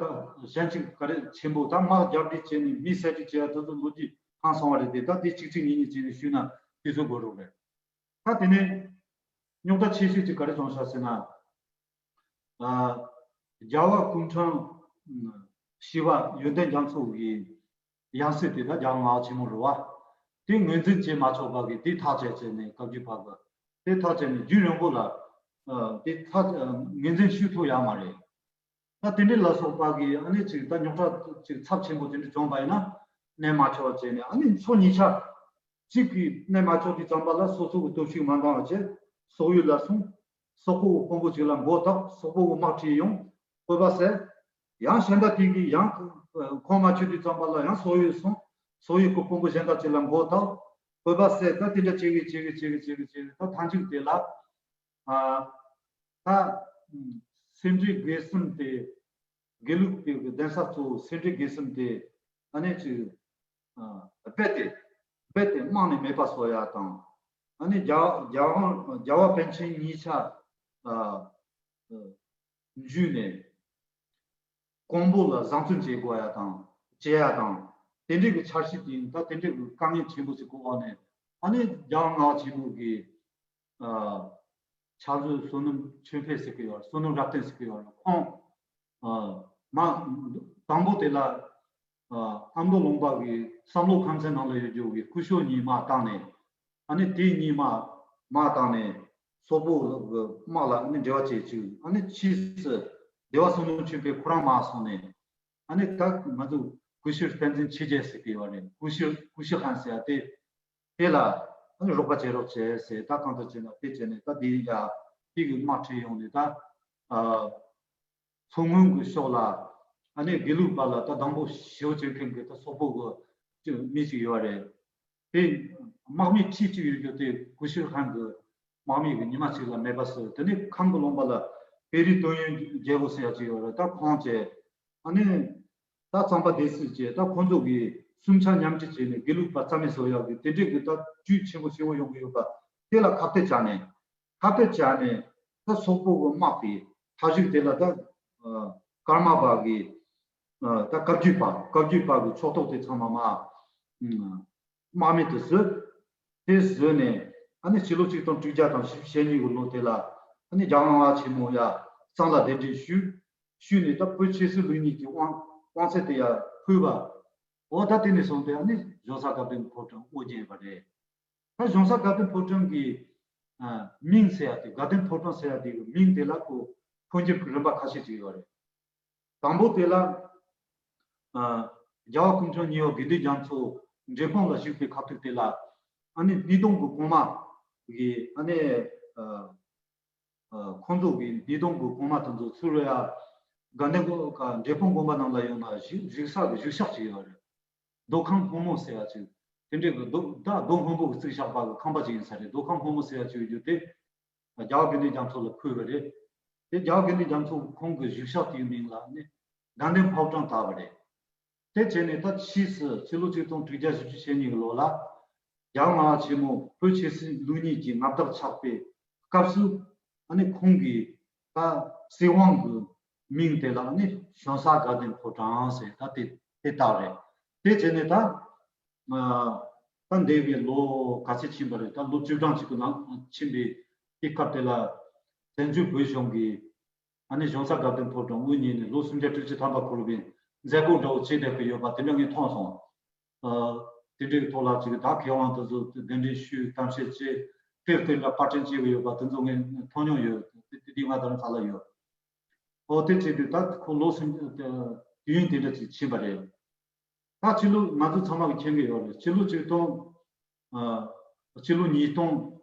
གཞན་གཅིག་ག་རེ་ཆེན་པོ་ད་དམག་རྒྱབ་སྒྲིལ་བྱས་ནས་མི་བསད་སྒྲིག་བྱས་ཡ་དེ་ཚོ་ལོ་རྒྱུས་ཧང་སང་བ་རེད་དེ། ད་དེ་གཅིག་གཅིག་གཉིས་གཉིས་བྱས་ནས་ཞུས་ན་དུས་ཚོད་འགོར་རོགས་རེད། ད་དེ་ནས་རྙོག་དྲ་ཆེ་ཤོས་ཅིག་ག་རེ་བྱུང་ཤག་ཟེར་ན། ཨ་རྒྱལ་བ་སྐུ་ཕྲེང་བཞི་པ་ཡོན་ཏན་རྒྱ་མཚོ་གི་ཡང་སྲིད་དེ་ད་རྒྱལ་བ་ངག་དབང་ཆེན་མོ་རེད་བ། དེ་ངོས་འཛིན་བྱེད་མ་ཆོག་པ་གི་དེ་ཐག་བཅད་བྱས་ནས་བཀའ་བརྒྱུད་པ་གི་དེ་ཐག་བཅད་ནས་རྒྱུན་རིང་པོ་ལ་ཨ་དེ་ཐག་ཨ་ངོས་འཛིན་ཞུ་ཐུབ་ཡ་མ་རེད། ད་དེ་འདྲ་ལ་སོགས་པ་གི་ཨ་ནི་ཅིག་ད་རྙོག་དྲ་ཅིག་ཚབས་ཆེན་པོ་དེ་འདྲ་བྱུང་བ་ཡིན་ན་གནས་མ་ཆོག་བྱས་ནས། ཨ་ནི་ཕྱོགས་གཉིས་ཆ་གཅིག་གིས་གནས་མ་ཆོག་དུས་ཙམ་པ་ལ་སོ་སོ་གི་སྟོབས་ཤུགས་མ་འདང་བ་བྱས་སོག་ཡུལ་ལ་སོང་། སོག་པོ་གི་དཔོན་པོ་ཅིག་ལ་མགོ་བཏགས། སོག་པོ་གི་དམག་ཁྲིད་ཡོང་། བོད་པ་བསད། ཡང་གཞན་དག་དེ་གིས་ཡང་ཁོང་མ་ཆོད་དུས་ཙམ་པ་ལ་ཡང་སོག་ཡུལ་སོང་། སོག་ཡུལ་གི་དཔོན་པོ་གཞན་དག་ཅིག་ལ་མགོ་བཏགས། བོད་པ་བསད། ད་དེ་འདྲ་བྱེད་གི་བྱེད་གི་བྱེད་གི་བྱེད་གི་བྱེད་གི་ད་མཐའ་མཇུག་དེ་ལ། ཨ་ད་སེ་འབྲས་དགེ་གསུམ་དེ་དགེ་ལུགས་པའི་གདན་ས་གཙོ་བོ་སེ་འབྲས་དགེ་གསུམ་དེ་ཨ་ནི་ཅིག་ཨ་རྦད་དེ་རྦད་དེ་རྨང་ནས་མེད་པ་བཟོ་ཡ་དང་། ཨ་ནི་རྒྱ་རྒྱ་དབང་རྒྱལ་བ་པཎ་ཆེན་གཉིས་ཆ་ཨ་ཨ་འཇུས་ནས། གོང་བུ་ལ་བཟང་བཙོན་བྱེད་དགོས་ཡ་དང་བྱེད་ཡ་དང་། དེ་འདྲའི་གི་འཆར་གཞི་དེ་ཡིན། ད་དེ་འདྲའི་གི་དཀའ་ངལ་ཆེན་པོ་ཞིག་གི་འོག་ནས་ཨ་ནི་རྒྱལ་བ་ངག་དབང་ཆེན་པོ་གི་ཨ་ཕྱག་མཛོད་བསོད་ནམས་ཆོས་འཕེལ་ཟེར་གི་ཡོད་རེད། བསོད་ནམས་རབ་བརྟན་ཟེར་གི་ཡོད་རེད། ཁོང་ཨ་མ་དང་པོ་དེ་ལ་ཨ་ཨ་མདོ་ལུང་པ་གི་བསམ་བློ་ཁམས་ཚན་ནང་ལ་ཡོད་རྒྱུ་གི་སྐུ་ཞབས་གཉིས་དམག་བཏང་ནས། ཨ་ནི་དེ་གཉིས་དམག་དམག་བཏང་ནས་སོག་པོ་གི་དམག་ལ་ཨ་ནི་འབྲེལ་བ་བྱེད་བཅུག་ཨ་ནི་ཕྱིས་སུ་སྡེ་པ་བསོད་ནམས་ཆོས་འཕེལ་ཁོ་རང་མར་སོང་ནས། ཨ་ནི་ད་ང་ཚོ་སྐུ་ཞབས་བསྟན་འཛིན་ཆོས་རྒྱལ་ཟེར་གི་ཡོད་རེད། སྐུ་ཞབས་སྐུ་ཞབས་ཧན་ཟེར་ཡ་དེ་དེ་ལ་ཨ་ནི་རོགས་པ་བྱེད་རོགས་བྱེད་ཟེར། ད་གང་ལྟར་བྱས་ན་དེ་བྱས་ནས་ད་དེ་ཡ་དེ་གི་དམག་ཁྲིད་ཡོང་ནས་ད་ཨ། མཚོ་སྔོན་གྱི་ཕྱོགས་ལ་ཨ་ནི་དགེ་ལུགས་པ་ལ་ད་སྡང་པོ་ཞེ་པོ་བྱེད་མཁན་གྱི་ད་སོག་པོ་གི་མི་ཞིག་ཡོད་རེད། དེ་ དམག་མི་ཁྲི་གཅིག་ཡོད་རྒྱུ་དེ་ཀུ་ཤུ་ཧན་གྱི་དམག་མི་གི་ཉི་མ་གཅིག་ལ་མེད་པ་བཟོས། དེ་ནས་ཁམས་ཀྱི་ལུང་པ་ལ་བེ་རི་ཏོ་ཡོན་རྒྱལ་པོ་ཟེར་ཡ་གཅིག་ཡོད་རེད། ད་ཁོང་བཅས་ཨ་ནི་ད་གཙང་པ་སྡེ་སྲིད་བཅས་ད་ཁོང་ཚོ་གིས་སུམ་ཆ་མཉམ་འབྲེལ་བྱས་ནས་དགེ་ལུགས་པ་རྩ་མེད་བཟོ་ཡག་གི་དེ་འདྲའི་གི་ད་ཇུས་ཆེན་པོ་ཆེ་བོ་ཡོང་གི་ཡོད་པ་དེ་ལ་ཁ་གཏད་བཅག་ནས། ཁ་གཏད་བཅག་ནས་ད་སོག་པོ་གི་དམག་གི་མཐའ་གཞུག་དེ་ལ་ད་ཨ་ཀརྨ་པ་གི་ཨ་ད་བཀའ་བརྒྱུད་པ་བཀའ་བརྒྱུད་པ་གི་ཕྱོགས་གཏོགས་དེ་ཚང་མ་མ་ཨ་དམག་མི་དེ་བཟོས། དེ་བཟོས་ནས་ཨ་ནི་ཕྱི་ལོ་ཆིག་སྟོང་དྲུག་བརྒྱ་དང་བཞི་བཅུ་ཞེ་གཉིས་གི་ལོ་དེ་ལ་ཨ་ནི་རྒྱལ་དབང་ལྔ་པ་ཆེན་མོ་ཡ་གཙང་ལ་གདན་འདྲེན་ཞུས། ཞུས་ནས་ད་བོད་ཆོས་སྲིད་ལུགས་གཉིས་ཀྱི་དབང་དབང་ཚད་དེ་ཡ་ཕུལ་བ། འོ་ད་དེ་ནས་བཟུང་སྟེ་ཨ་ནི་གཞུང་ས་དགའ་ལྡན་ཕོ་བྲང་དབུ་བརྙེས་པ་རེད། ད་གཞུང་ས་དགའ་ལྡན་ཕོ་བྲང་གི་ཨ་མིང་ཟེར་ཡ་དེ་དགའ་ལྡན་ཕོ་བྲང་ཟེར་ཡ་དེ་གི་མིང་དེ་ལ་ཁོ་འཕོ་འགྱུར་གྱི་རིམ་པ་ཁ་ཤས་ཅིག་ཡོད་རེད། དང་པོ་དེ་ལ་ཨ་རྒྱལ་བ་སྐུ་ཕྲེང་གཉིས་པ་དགེ་ལྡན་རྒྱ་མཚོ་འབྲས་སྤུངས་ལ་བཞུགས་པའི་ཁ་ཐུག་དེ་ལ་ཨ་ནི་སྣེ་གདོང་གི་གོང་མ་གི་ཨ་ནི་ཨ་ཨ་ཁོང་ཚོ་གི་སྣེ་གདོང་གི་གོང་མ་དེ་ཚོ་ཚུར་ཡ་དགའ་ལྡན་དགོན་ཀ་འབྲས་སྤུངས་དགོན་པ་ནང་ལ་ཡོང་ན་བཞུགས་བཞུགས་ས་གི་བཞུགས་ཤག་ཅིག་ཡོད་རེད། མདོ་ཁམས་སྔོན་མོ་ཟེར་ཡ་ཅིག་དེ་འདྲའི་གི་མདོ་ད་མདོ་སྔོན་པོ་གི་བརྩིགས་བཞག་པ་གི་ཁང་པ་ཅིག་ཡིན་ས་རེད། མདོ་ཁམས་སྔོན་མོ་ཟེར་ཡ་ཅིག་ཡོད་རྒྱུ་དེ་རྒྱལ་བ་དགེ་ལྡན་རྒྱ་མཚོ་ལ་ཕུལ་བ་རེད། དེ་རྒྱལ་བ་དགེ་ལྡན་རྒྱ་མཚོ་ཁོང་གི་བཞུགས་ཤག་དེའི་མིང་ལ་ནི་དགའ་ལྡན་ཕོ་བྲང་བཏགས་པ་རེད། དེ་བྱས་ནས་ད་ཕྱིས་སུ་ཕྱི་ལོ་ཆིག་སྟོང་དྲུག་བརྒྱ་བཞི་བཅུ་ཞེ་གཉིས་ཀྱི་ལོ་ལ་རྒྱལ་བ་ལྔ་པ་ཆེན་མོ་བོད་ཆོས་སྲིད་ལུགས་གཉིས་ཀྱི་མངའ་བདག་ཆགས་པའི་སྐབས་སུ་ཨ་ནི་ཁོང་གིས་ད་སྲིད་དབང་གི་མིང་དེ་ལ་ཨ་ནི་གཞུང་ས་དགའ་ལྡན་ཕོ་བྲང་ཟེར་ད་དེ་དེ་བཏགས་རེད། དེ་བྱས་ནས་ད་ཨ་ད་འདས་པའི་ལོ་ག་ཚོད་ཕྱིན་པ་རེད། ད་ལོ་བཅུ་གྲངས་ཅིག་གི་ནང་ཕྱིན་པའི་དེ་སྐབས་དེ་ལ་བཙན་བྱོལ་བོད་གཞུང་གིས་ཨ་ནི་གཞུང་ས་དགའ་ལྡན་ཕོ་བྲང་དབུ་བརྙེས་ནས་ལོ་སུམ་བརྒྱ་དྲུག་ཅུ་ཐམ་པ་འཁོར་བའི་མཛད་སྒོ་འདྲ་བོ་བྱས་བསྡད་ཀྱི་ཡོད་པ་དེ་འདྲ་ངས་མཐོང་སོང་། ཨ་དེ་འདྲའི་ཐོག་ལ་ཅིག་ད་མཁས་དབང་དེ་ཚོ་གདན་འདྲེན་ཞུས་གཏམ་བཤད་བྱས་དེབ་དེ་འདྲ་པར་སྐྲུན་བྱས་ཀྱི་ཡོད་པ་དེ་ཚོ་ངས་མཐོང་མྱོང་ཡོད། དེ་དེ་དེ་ང་ད་རུང་ཚ་ལ་ཡོད། ཨོ་དེ་བྱས་དུས་ད་ཁོ་ལོ་སུམ་དུས་ཡུན་དེ་འདྲ་ཅིག་ཕྱིན་པ་རེད། ད་ཕྱི་ལོ་ང་ཚོ་ཚང་མ་གིས་མཁྱེན་གྱི་ཡོད་རེད། ཕྱི་ལོ་ཆིག་སྟོང་ཨ་ཕྱི་ལོ་ཉིས་སྟོང་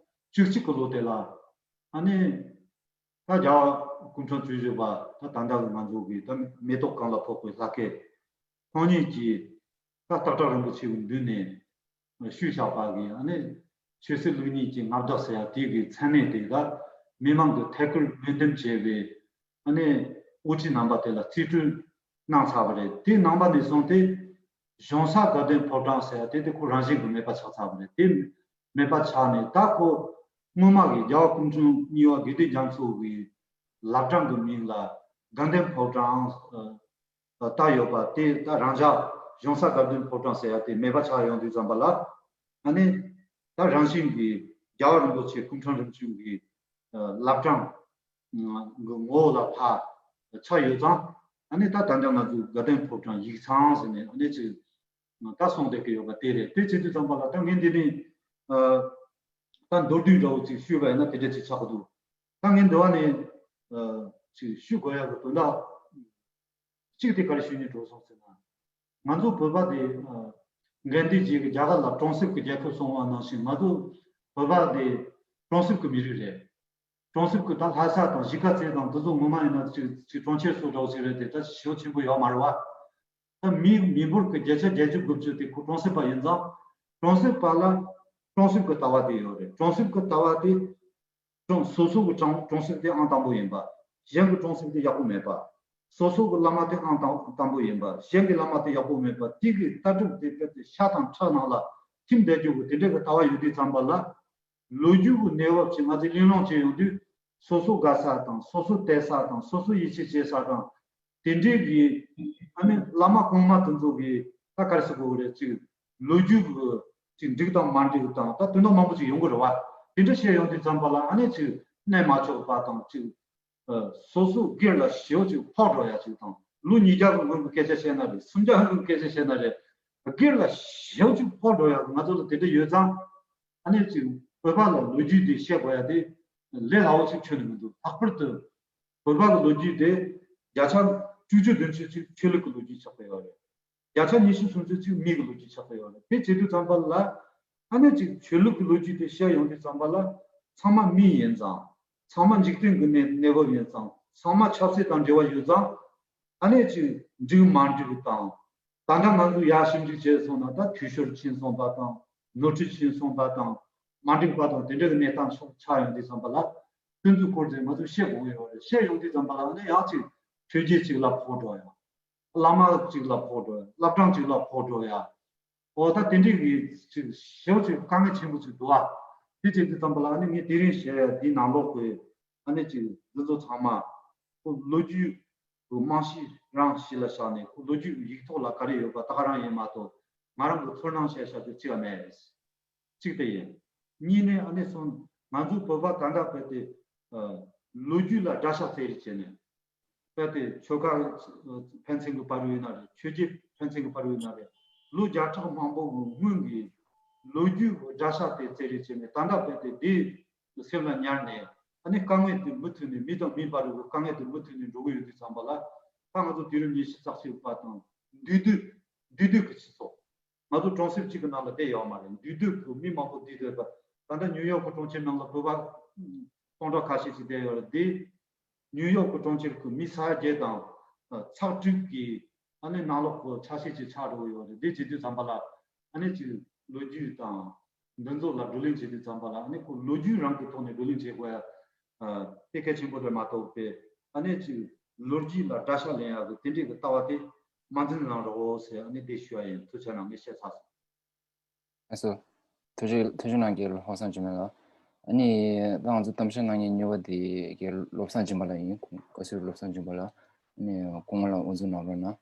བཅུ་གཅིག་གི་ལོ་དེ་ལ་ཨ་ནི་ད་རྒྱལ་བ་སྐུ་ཕྲེང་བཅུ་བཞི་པ་ད་ད་ལྟ་གི་ང་ཚོ་གི་ད་མེ་ཏོག་གང་ལ་ཕོག་པའི་ལྷ་སྐལ་ཁོང་ཉིད་ཀྱིས་ད་སྟག་བྲག་རིན་པོ་ཆེ་གི་མདུན་ནས་ཞུས་བཞག་པ་གི་ཨ་ནི་ཆོས་སྲིད་ལུགས་གཉིས་ཀྱི་མངའ་བདག་ཟེར་ཡ་དེ་གི་མཚན་གནས་དེ་ད་མི་མང་གི་ཐད་ཀར་ལུང་འདྲེན་བྱས་པའི་ཨ་ནི་དབུ་ཁྲིད་རྣམ་པ་དེ་ལ་རྩིས་སྤྲོད་གནང་ཚར་བ་རེད། དེའི་ནང་པ་ནས་བཟུང་སྟེ་གཞུང་ས་དགའ་ལྡན་ཕོ་བྲང་ཟེར་ཡ་དེ་དེ་ཁོ་རང་བཞིན་གྱིས་མེད་པ་ཆགས་ཚར་བ་རེད། དེ་མེད་པ་ཆགས་ནས་ད་ཁོ་སྔོན་མ་གི་རྒྱལ་བ་སྐུ་ཕྲེང་གཉིས་པ་དགེ་ལྡན་རྒྱ་མཚོ་གི་བླ་བྲང་གི་མིང་ལ་དགའ་ལྡན་ཕོ་བྲང་ཨ་བཏགས་ཡོད་པ་དེ་ད་རང་འཇགས་གཞུང་ས་དགའ་ལྡན་ཕོ་བྲང་ཟེར་ཡ་དེ་མེད་པ་ཆགས་ཡོང་དུས་ཙམ་པ་ལ་ཨ་ནི་ད་རང་བཞིན་གྱིས་རྒྱལ་བ་རིན་པོ་ཆེ་སྐུ་ཕྲེང་རིམ་བྱོན་གྱི་ཨ་བླ་བྲང་གི་ངོ་བོ་ལ་ཕར་ཆགས་ཡོད་ཙང་ཨ་ནི་ད་ད་ལྟ་ང་ཚོས་དགའ་ལྡན་ཕོ་བྲང་ཡིག་ཚང་ཟེར་ནས་ཨ་ནི་ཅིག་ད་གསུངས་བསྡད་ཀྱི་ཡོད་པ་དེ་རེད། དེ་བྱེད་དུས་ཙམ་པ་ལ་ད་ངས་འདི་ནས་ཨ་ད་མདོར་བསྡུས་འདྲ་བོ་ཅིག་ཞུས་པ་ཡིན་ན་དེ་འདྲ་ཅིག་ཆགས་ཀྱི་འདུག་ད་ངས་འདི་བ་ནས་ཨ་ཅིག་ཞུ་དགོས་ཡག་གི་དོན་དག་གཅིག་དེ་ག་རེ་ཞུ་སྙིང་བྲོ་སོང་ཟེར་ན། ང་ཚོ་བོད་པ་དེ་ཨ་དགའ་ལྡན་རྗེས་ཀྱི་རྒྱ་གར་ལ་གྲོང་གསེབ་ཀྱི་རྒྱལ་ཁབ་སོང་བ་ནང་བཞིན་ང་ཚོ་བོད་པ་དེ་གྲོང་གསེབ་ཀྱི་མི་རིགས་རེད། གྲོང་གསེབ་ཀྱི་ད་ལྷ་ས་དང་གཞིས་ཀ་རྩེ་དང་དེ་ཚོ་ངོ་མ་ཡིན་ན་ཅིག་ཅིག་གྲོང་ཁྱེར་སོགས་འདྲ་བོ་ཞིག་རེད་དེ་ད་ཞེ་པོ་ཆེན་པོ་ཡོད་མ་རེད་བ། ད་མི་མི་འབོར་གྱི་བརྒྱ་ཆ་བརྒྱད་ཅུ་དགུ་བཅུ་དེ་ཁོ་གྲོང་གསེབ་པ་ཡིན་ཙང་གྲོང་གསེབ་པ་ལ་གྲོང་གསེབ་ཀྱི་ལྟ་བ་དེ་ཡོད་རེད། གྲོང་གསེབ་ཀྱི་ལྟ་བ་དེ་གྲོང་སོ་སོ་གི་གྲོང་གྲོང་གསེབ་དེ་ཨང་དང་པོ་ཡིན་པ། གཞན་གྱི་གྲོང་གསེབ་དེ་ཡག་པོ་མེད་པ། སོ་སོ་གི་བླ་མ་དེ་ཨང་དང་དང་པོ་ཡིན་པ། གཞན་གྱི་བླ་མ་དེ་ཡག་པོ་མེད་པ། དེ་གི་ལྟ་གྲུབ་དེ་དཔེ་དེ་ཤ་དང་ཁྲག་ནང་ལ་ཐིམ་བསྡད་རྒྱུ་གི་དེ་འདྲའི་གི་ལྟ་བ་ཡོད་དུས་ཙམ་པ་ལ། ལོ་རྒྱུས་ཀྱི་གནས་བབ་ཅིག་ང་ཚོས་གླེང་སློང་བྱེད་ཡོང་དུས་སོ་སོ་དགའ་ས་དང་སོ་སོ་བལྟས་ས་དང་སོ་སོ་ཡིད་ཆེས་བྱེད་ས་དང་དེ་འདྲའི་གི་ཨ་ནི་བླ་མ་གོང་མ་དེ་ཚོ་གི་ད་ག་རེ་ཟེར་དགོས་རེད། ཅིག་ལོ་རྒྱུས་ཀྱི་ཅིག་འགྲིག་དང་མ་འགྲིག་དང་ད་དོན་དག་མང་པོ་ཅིག་ཡོང་གི་རེད་བ། དེ་འདྲ་བཤད་ཡོང་དུས་ཙམ་པ་ལ་ཨ་ནི་ཅིག་གནས་མ་ཆོག་པ་དང་ཅིག་ཨ་སོ་སོ་སྒེར་ལ་ཞེ་པོ་ཅིག་ཕོག་འགྲོ་ཡ་ཅིག་དང་ལོ་ཉིས་བརྒྱ་གི་སྔོན་གྱི་སྐད་ཆ་བཤད་ན་རེད། སུམ་བརྒྱ་སྔོན་གྱི་སྐད་ཆ་བཤད་ན་རེད། སྒེར་ལ་ཞེ་པོ་ཅིག་ཕོག་འགྲོ་ཡ་ང་ཚོ་ལ་དེ་འདྲ་ཡོད་ཙང་ཨ་ནི་ཅིག་བོད་པ་ལ་ལོ་རྒྱུས་དེ་བཤད་དགོས་ཡ་དེ་ལས་སླ་བོ་ཅིག་ཁྱོན་ནས་མི་འདུག་ལྷག་པར་དུ་བོད་པ་གི་ལོ་རྒྱུས་དེ་བརྒྱ་ཆ་བཅུ་བཅུ་བདུན་ཅུ་ཅིག་ཆོས་ལུགས་ཀྱི་ལོ་རྒྱུས་ཆགས་པ་ཡོད་རེད། བརྒྱ་ཆ་ཉི་ཤུ་སུམ་ཅུ་ཅིག་མི་གི་ལོ་རྒྱུས་ཆགས་ཀྱི་ཡོད་རེད། དེ་བྱེད་དུས་ཙམ་པ་ལ་ཨ་ནི་ཅིག་ཆོས་ལུགས་ཀྱི་ལོ་རྒྱུས་དེ་བཤད་ཡོང་དུས་ཙམ་པ་ལ་ཚང་མ་མི་ཡིན་ཙང་ཚང་མ་འཇིག་རྟེན་གྱི་གནས་གནས་བབ་ཡིན་ཙང་ཚང་མ་ཆབ་སྲིད་དང་འབྲེལ་བ་ཡོད་ཙང་ཨ་ནི་ཅིག་འགྲིག་མ་འགྲིག་དང་ད་ལྟ་ང་ཚོ་ཡར་ཞིབ་འཇུག་བྱས་སོང་ན་ད་འཐུས་ཤོར་ཕྱིན་སོང་པ་དང་ ནོར་འཁྲུལ་ཕྱིན་སོང་པ་དང་མ་འགྲིག་པ་དང་དེ་འདྲ་གི་གནས་སྟངས་ཤོག་ཆགས་ཡོང་དུས་ཙམ་པ་ལ་ཁོང་ཚོའི་སྐོར་དེ་ང་ཚོས་བཤད་དགོས་ཀྱི་ཡོད་རེད། བཤད་ཡོང་དུས་ཙམ་པ་ལ་ཨ་ནི་ཡང་ཅིག་ཆོས་བརྒྱུད་ཅིག་ལ་ཕོག་འགྲོ་ཡ། བླ་མ་ཅིག་ལ་ཕོག་འགྲོ་ཡ། བླ་བྲང་ཅིག་ལ་ཕོག་འགྲོ་ཡ། འོ་ད་དེ་འདྲའི་གི་ཅིག་ཞེ་པོ་ཅིག་དཀའ་ངལ་ཆེན་པོ་ཅིག་འདུག་ཨ། དེ་བྱེད་དུས་ཙམ་པ་ལ་ཨ་ནི་ངས་དེ་རིང་བཤད་ཡ་འདིའི་ནང་ལོགས་ཀྱི་ཨ་ནི་ཅིག་འདི་ཚོ་ཚང་མ་ཁོ་ལོ་རྒྱུས་ཀྱི་རྨང་གཞི་རང་གཞི་ལ་བཞག་ནས་ཁོ་ལོ་རྒྱུས་ཀྱི་ཡིག་ཐོག་ལ་ག་རེ་ཡོད་པ་ད་ག་རང་ཡིན་མ་གཏོགས་ང་རང་གི་ཚོར་སྣང་བཤད་བྱ་རྒྱུ་ཅི་ཡང་མེད། གཅིག་དེ་ཡིན། གཉིས་ནས་ཨ་ནི་སོང་ང་ཚོ་བོད་པ་ད་ལྟ་བོད་དེ་ལོ་རྒྱུས་ལ་དགྲ་ཤ་རྩེ་རེས་བྱས་ནས། དཔེ་དེ་ཆོལ་ཁ་ཕན་ཚུན་གྱི་བར་བའི་ན་རེད། ཆོས་བརྒྱུད་ཕན་ཚུན་གྱི་བར་བའི་ན་རེད། ལོ་བརྒྱ་ཕྲག་མང་པོ་གི་སྔོན་གྱི་ལོ་རྒྱུས་ཀྱི་དགྲ་ཤ་དེ་རྩེ་རེས་བྱས་ནས་ད་ལྟ་དཔེ་དེ་དེའི་སེམས་ལ་ཉར་ནས་ཨ་ནི་དཀའ་ངལ་དེ་མུ་མཐུད་ནས་མི་དང་མིའི་བར་གྱི་དཀའ་ངལ་དེ་མུ་མཐུད་ནས་འགྲོ་གི་ཡོད་དུས་ཙམ་པ་ལ་ད་ང་ཚོ་དུས་རབས་ཉི་ཤུ་རྩ་གཅིག་པ་དང་འདུས་སྡོད་འདུས་སྡོད་ཀྱི་སྤྱི་ཚོགས། ང་ཚོ་གྲོང་གསེབ་གཅིག་གི་ནང་ལ་བསྡད་ཡོད་མ་རེད། འདུས་སྡོད་ཀྱི་མི་མང་པོ་བསྡད་ཡོད་པ། ད་ལྟ་ནིའུ་ཡོག་གི་གྲོང་ཁྱེར་ནང་ལ་བོད་པ་སྟོང་ཕྲག་ཁ་ཤས་ཤིག་བསྡད་ཡོད་རེད་དེ། ནིའུ་ཡོག་གི་གྲོང་ཁྱེར་གྱི་མི་ས་ཡ་བརྒྱད་དང་ཚེག་དྲུག་གི་ཨ་ནི་ནང་ལོགས་ཀྱི་ཆ་ཤས་ཅིག་ཆགས་འགྲོ་གི་ཡོད་རེད། དེ་བྱེད་དུས་ཙམ་པ་ལ་ཨ་ནི་ཅིག་ལོ་རྒྱུས་དང་འདི་ཚོ་ལ་བགྲོ་གླེང་བྱེད་དུས་ཙམ་པ་ལ་ཨ་ནི་ཁོ་ལོ་རྒྱུས་རང་གི་ཐོག་ནས་བགྲོ་གླེང་བྱེད་དགོས་ཡ། དེ་གལ་ཆེན་པོ་རེད་མ་གཏོགས་པའི་ཨ་ནི་ཅིག་ལོ་རྒྱུས་ལ་དགྲ་ཤ་ལེན་ཡག་གི་དེ་འདྲའི་གི་ལྟ་བ་དེ་མ་འཛིན་གནང་རོགས་ཟེར་ཨ་ནི་དེ་ཞུ་ཡ་ཡིན། ཐུགས་རྗེ་གནང་། ངས་བཤད་ཚར་སོང་། ཨ་སོ། ཐུགས་རྗེ་ཐུགས་རྗེ་གནང་། རྒན་ལྷག་བསམ་སྦྱིན་པ་ལགས། ཨ་ནི་ད་ང་ཚོ་གཏམ་བཤད་གནང་མཁན་གཉིས་པ་དེ་རྒན་བློ་བཟང་སྦྱིན་པ་ལགས་ཡིན། བཀའ་ཟུར་བློ་བཟང་སྦྱིན་པ་ལགས། ཨ་ནི་སྐུ་ངོ་ལགས་དབུ་འཛུགས་གནང་རོགས་གནང་།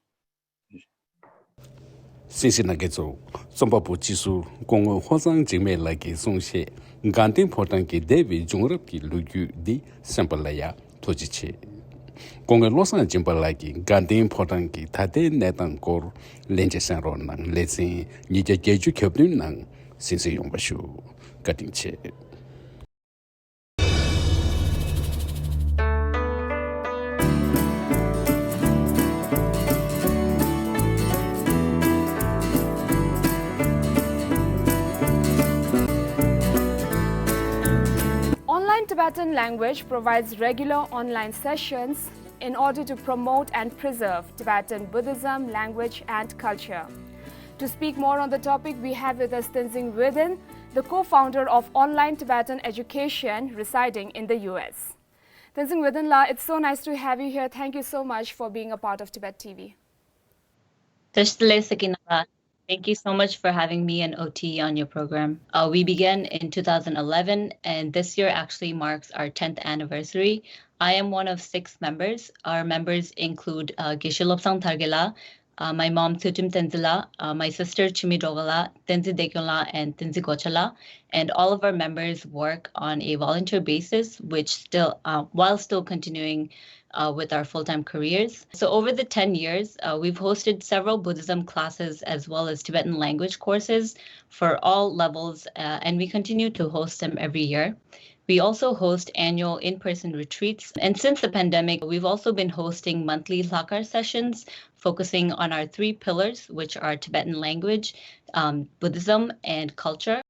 གསན་གཟིགས་གནང་མཁན་ཚོ། རྩོམ་པ་པོ་སྤྱི་ཟུར་སྐུ་ངོ་ཧོར་གཙང་འཇིགས་མེད་ལགས་ཀྱིས་གསུངས་བཤད། དགའ་ལྡན་ཕོ་བྲང་གི་འདས་པའི་བྱུང་རབས་ཀྱི་ལོ་རྒྱུས་འདི་གསན་པ་ལ་ཡང་ཐུགས་རྗེ་ཆེ། སྐུ་ངོ་བློ་བཟང་སྦྱིན་པ་ལགས་ཀྱིས་དགའ་ལྡན་ཕོ་བྲང་གི་ད་ལྟའི་གནས་སྟངས་སྐོར་ལན་འཇལ་གསན་རོགས་གནང་། ལེ་ཚན་ཉིས་བརྒྱ་བརྒྱད་ཅུ་གྱ་བདུན་ནང་གསན་གཟིགས་ཡོང་བ་ཞུ། བཀའ་དྲིན་ཆེ། Online Tibetan Language provides regular online sessions in order to promote and preserve Tibetan Buddhism, language, and culture. To speak more on the topic, we have with us Tenzing Widen, the co-founder of Online Tibetan Education, residing in the U S. Tenzing Widen la, it's so nice to have you here. Thank you so much for being a part of Tibet T V. Thank you so much for having me and O T on your program. Uh, we began in two thousand eleven, and this year actually marks our tenth anniversary. I am one of six members. Our members include uh, Geshe Lobsang Thargela, uh, my mom Tsutim Tenzila, uh, my sister Chimi Drogala, Tenzi Dekyonla, and Tenzi Gochala, and all of our members work on a volunteer basis, which still, uh, while still continuing uh, with our full-time careers. So over the ten years, uh, we've hosted several Buddhism classes as well as Tibetan language courses for all levels, uh, and we continue to host them every year. We also host annual in-person retreats. And since the pandemic, we've also been hosting monthly Lhakar sessions focusing on our three pillars, which are Tibetan language, um, Buddhism, and culture.